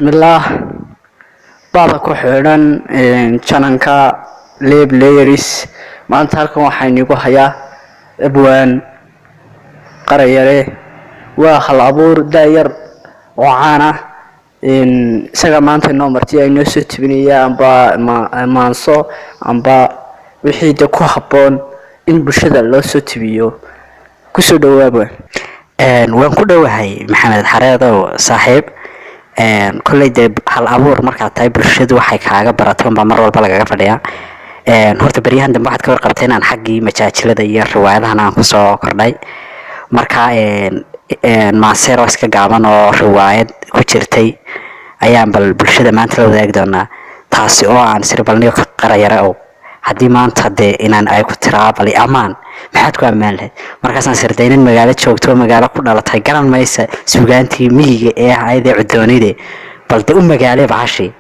Bismillaah, baada ku xidhan channelka Leb Layers. Maanta halkan waxaa inigu hayaa abwaan Qarayare. Waa hal abuur daayar oo caan ah. Isaga maanta inoo marti inoo soo tebinaya amba maanso amba wixii de ku habboon in bulshada loo soo tebiyo. Kusoo dhawaaba. Waan ku dhowahay, Maxamed Xareedow saaxiib. Kolley dee hal abuur markaad tahay, bulshadu waxay kaaga barato unbaa mar walba lagaga fadhiyaa. Horta beryahan dambe waxaad ka warqabtay inaan xaggii majaajilada iyo riwaayadahan aan kusoo kordhay. Marka maaseero iska gaaban oo riwaayad ku jirtay ayaan bal bulshada maanta la wadaagi doonaa, taasi oo aan siri balniyo ka Qarayare ow, haddii maanta dee inaan ay ku tiraa bali ammaan, maxaad ku ammaan lahayd? Markaasaan sirday nin magaalo joogto oo magaalo ku dhalatay garan maysa suugaantii miyiga ee ahayd ee cudoonide, bal de u magaale bahashi.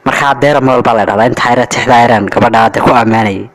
Markaa deera mool baa la dhahdaa inta ayra tixda ayran gabadha de ku ammaanayay.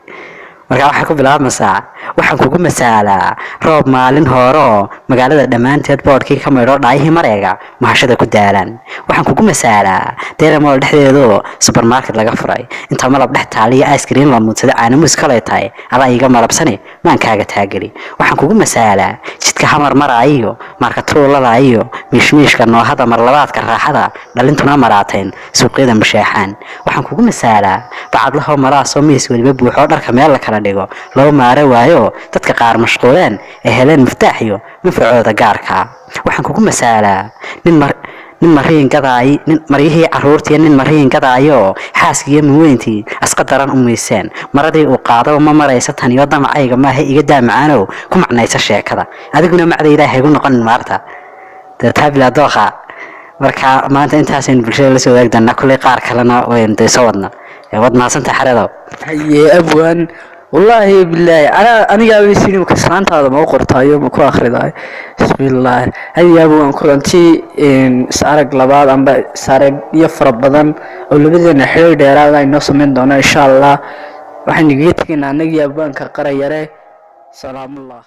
Markaa waxay ku bilaabmaysaa: waxaan kugu masaalaa roob maalin hore oo magaalada dhammaanteed boodhkii ka maydho, dhaayihii mareega mahashada ku daalaan. Waxaan kugu masaalaa deera mool dhexdeedoo supermarket laga furay, inta malab dhex taaliya ice cream la muudsado, caanamuus kalay tahay, adaa iiga malabsani maan kaaga taageli. Waxaan kugu masaalaa jidka Hamar maraayo, markatuulada iyo miishmiishka noohada, marlabaadka raaxada dhalintuna maraateen, suuqyada masheexaan. Waxaan kugu masaalaa bacadlahoo malaasoo miis weliba buuxoo, dharka meel la kala dhigo loo maaro waayo, dadka qaar mashquuleen ee heleen miftaax iyo manfacooda gaarka. Waxaan kugu masaalaa nin mariin gadaay, nin maryihii caruurtii, nin mariin gadaayo, xaaskiiyo muweyntii asqa daran u miiseen, maradii uu qaado ma maraysa taniyo damacayga maaha, iga daa macaanow, ku macnaysa sheekada adiguna macdayda haygu noqonin maarta dee taabila dooqa. Marka maanta intaasaynu bulshada la soo wadaagi doonaa. Kulley qaar kalena waynu dee soo wadna. Waad mahadsantahay, Xareedow. Haye abwaan, wallaahi bilaahi anaa anigaa sinimka islaantaada ma u qortaayo ma ku akhridaay? Bismillaah. Haye abwaan, kulanti is arag labaad amba is arag iyo fara badan oo labadeena xiriir dheeraada inoo sameyn doona, insha Allah. Waxaan igaga tegaynaa anagii abwaanka Qarayare. Salaamullah.